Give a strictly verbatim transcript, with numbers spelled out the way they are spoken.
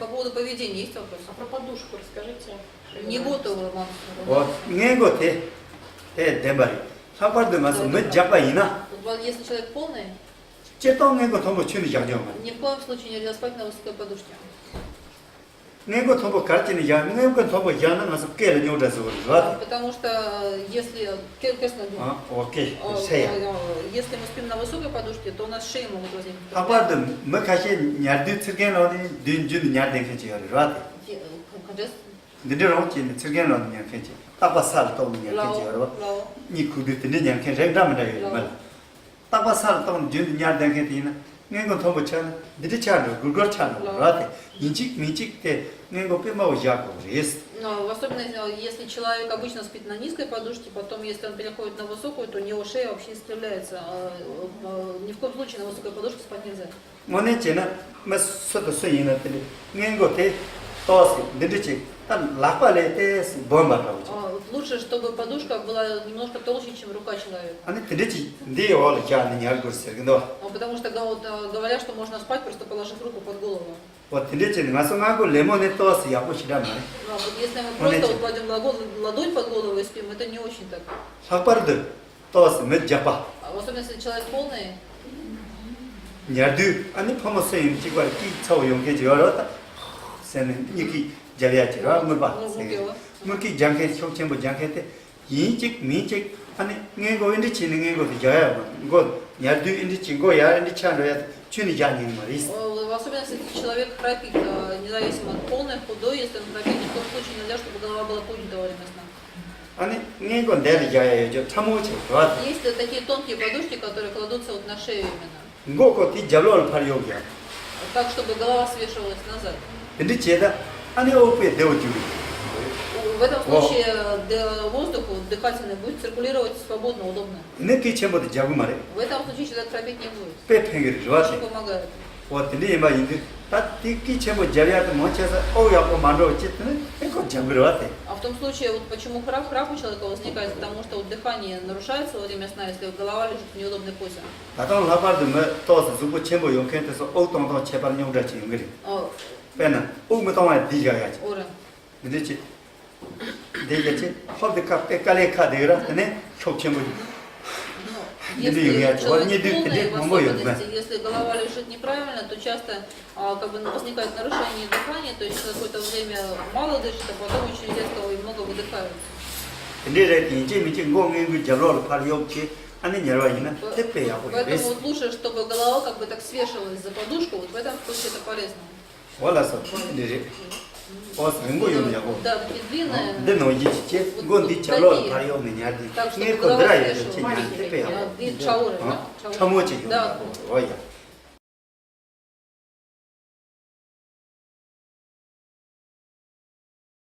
По поводу поведения есть вопрос? А про подушку расскажите. Не готова вам. འོ། སྔས་མགོ་དེ་དེ་བདེན་པ་རེད། ལྷག་པར་དུ་ང་ཚོ་མི་རྒྱགས་པ་ཡིན་ན། Вот если человек полный, སྤྱིར་བཏང་སྔས་མགོ་མཐོན་པོ་ཁྱོན་ནས་བཞག་རྒྱུ་མ་རེད། Ни в коем случае нельзя спать на высокой подушке. སྔས་མགོ་མཐོན་པོ་ག་རེ་བྱས་ནས་བཞག་སྔས་མགོ་མཐོན་པོ་བཞག་ན་ང་ཚོ་སྐེ་ལ་རྙོག་དྲ་བཟོ་གི་རེད་བ། Потому что если, ке- кресло, ཨ། ཨོ་ཁེ། ཨོ། ས་ཡ། ཨོ། Если мы спим на высокой подушке, то у нас шеи могут возникнуть. ལྷག་པར་དུ་མི་ཁ་ཤས་ཉལ་དུས་ཚུར་རྒན་ལོག་ནས་མདུན་མདུན་དུ་ཉལ་བསྡད་མཁན་ཅིག་ཡོད་རེད་བ། དེ་འདི་འདྲ་རང་བྱས་ནས་ཚུར་རྒན་ལོག་ནས་ཉལ་མཁན་ཅིག་རྟག་པ་ས་ལ་གཏོགས་ནས་ཉལ་མཁན་ཅིག་ཡོད་རེད་བ། གཉིད་ཁུག་དུས་དེ་འདྲ་ཉལ་མཁན་རིགས་འདྲ་མི་འདྲ་ཡོད་རེད་མི་ལ། རྟག་པ་ས་ལ་གཏོགས་ནས་རྒྱུན་དུ་ཉལ་བསྡད་མཁན་དེ་ཡིན་ན་སྔས་མགོ་མཐོན་པོ་ཆགས་ན་འདི་འདྲ་ཆགས་འགྲོ། སྒུར་སྒུར་ཆགས་འགྲོ་ར། དེ་ཡིན་གཅིག་མིན་གཅིག་དེ་སྔས་མགོ་དཔེ་དམའ་བོ་བཞག་དགོས་རེད། Но в особенности, если человек обычно спит на низкой подушке, потом, если он переходит на высокую, то у него шея вообще искривляется. А, а, Ни в коем случае на высокой подушке спать нельзя. དངོས་གནས་བྱས་ན་མི་སུ་དང་སུ་ཡིན་ན་དེ་འདྲའི་སྔས་མགོ་དེ་ཏོག་ཙམ་འདི་འདྲ་ཅིག་ད་ལག་པ་ལས་ཏོག་ཙམ་སྦོམ་པ་འདྲ་བོ་ཅིག А, вот лучше, чтобы подушка была немножко толще, чем рука человека. ཨ་ནི་དེ་འདྲ་ཅིག་འདི་འོག་ལ་བཞག་ནས་ཉལ་དགོས་ཟེར་གི་འདུག А, потому что гов- э, говорят, что можно спать, просто положив руку под голову. འོ་དེ་འདྲ་བྱས་ནས་ང་ཚོ་སྔས་མགོ་ལེབ་མོ་ནི་ཏོག་ཙམ་ཡག་པོ་ཞེ་དྲག་མ་རེད། А, вот если мы просто вот кладем ладо- ладонь под голову и спим, это не очень так. ལྷག་པར་དུ་ཏོག་ཙམ་མི་རྒྱགས་པ། А, в особенности человек полный. ཉལ་དུས་ཨ་ནི་ཕོ་མོ་སུ་ཡིན་གཅིག་པར་སྐད་ཚ་བོ་ཡོང་མཁན་ཅིག་ཡོད་རེད་བ། ད་ཟེར་ནས་གཉིད་ཀྱིས་རྒྱབ་ཡ་ཅིག་རེད་བ། དངུལ་པ་ཟེར་གི་དངུལ་སྐད་རྒྱག་མཁན་ཤུགས་ཆེན་པོ་རྒྱག་མཁན་དེ་ཡིན་གཅིག་མིན་གཅིག་ཨ་ནི་སྔས་མགོ་ཨེ་འདྲ་བྱས་ནས་སྔས་མགོ་དེ་རྒྱག་ཡ་མགོ་ཉལ་དུས་ཨེ་འདྲ་བྱས་མགོ་ཡར་ཨེ་འདྲ་ཆགས་འགྲོ་ཡ་དེ་ཁྱོན་ནས་རྒྱག་ཉན་མ་རེད། Э, в особенности, если человек храпит, э, независимо от полный, худой, если он храпит, ни в коем случае нельзя, чтобы голова была поднята во время сна. ཨ་ནི་སྔས་མགོ་འདི་ལ་རྒྱག་ཡ་ཡོད་རྒྱུ་ཕྲ་མོ་ཆེ་བ། Есть такие тонкие подушки, которые кладутся вот на шею именно. མགོ་ཁོ་དེ་རྒྱབ་ལོགས་ལ་ཕར་གཡུག་ཡ། Так, чтобы голова свешивалась назад. དེ་འདྲ་བྱས་ད་ཨ་ནི་དབུགས་པས་བདེ་བོ་རྒྱུག་རེད། В этом случае, э, д- воздух вот дыхательный будет циркулировать свободно, удобно. དེ་ནས་སྐད་ཆེན་པོ་དེ་རྒྱག་གི་མ་རེད། В этом случае человек храпеть не будет. དཔེ་ཕན་གི་རེད་བ། Очень помогает. འོ་དེ་འདྲ་ཡིན་པ་ཡིན་དུས་ད་དེ་སྐད་ཆེན་པོ་རྒྱབ་ཡ་དེ་མང་ཆེ་ས་དབུགས་ཡག་པོ་མ་འགྲོ་བ་ཅི་དེ་ནི་ཨེ་ཁོ་རྒྱབ་གི་རེད་བ་དེ། А в том случае, вот почему храп, храп у человека возникает, потому что вот дыхание нарушается во время сна, если голова лежит в неудобной позе. ད་ལྟ་ལྷག་པར་དུ་མི་ཏོག་ཙམ་གཟུགས་པོ་ཆེན་པོ་ཡོད་མཁན་དེ་ཚོ་དབུགས་གཏོང་སྟངས་ཁྱད་པར་རྙོག་དྲ་ཅིག་ཡོང་གི་རེད། Э, དཔེར་ན་དབུགས་མི་གཏོང་བ་འདི་བཞག་ཡ་ཅིག་འོ་ར། འདི་འདྲ་ཅིག་འདི་བཞག་ཅིག་ཧོབ་འདི་ཁ་དཔེ་དཀའ་ལས་ཁག་འདི་ར་དེ་ནས་ཤུགས་ཆེན་པོ་ཅིག་འདི་འདྲ་ཡོང་ཡ་ཅིག་འོ་གཉིད་དུས་དེ་འདྲའི་མང་པོ་ཡོད་མེད། Если голова лежит неправильно, то часто, а, как бы возникает нарушение дыхания, то есть какое-то время мало дышит, а потом очень резко и много выдыхает. དེ་འདྲའི་རེད། དེ་ཡིན་གཅིག་མིན་གཅིག་མགོ་སྔས་མགོའི་རྒྱབ་ལོགས་ལ་ཕར་གཡུག་བྱས་ཨ་ནི་ཉལ་བ་ཡིན་ན་དེ་དཔེ་ཡག་པོ་ཡོད་རེད། Поэтому вот лучше, чтобы голова как бы так свешивалась за подушку, вот в этом случае это полезно. འོ་ལགས་སོ། དེ་འདྲ་རེད། འོ་རིང་པོ་ཡོད་ན་ཡག་པོ། Да, такие длинные. འདི་ནང་བཞིན་ཅིག་བྱས་མགོ་འདི་རྒྱབ་ལོགས་ལ་ཕར་གཡུག་ནས་ཉལ་དུས་སྔས་མགོ་འདི་ར་ཡོད་དུས་ཅིག་ཉལ་དེ་དཔེ་ཡག་པོ། འདི་ཕྲ་བོ་རེད་ཨ། ཕྲ་མོ་ཅིག་ཡོད་ན་ཡག་པོ། འོ་ཡ།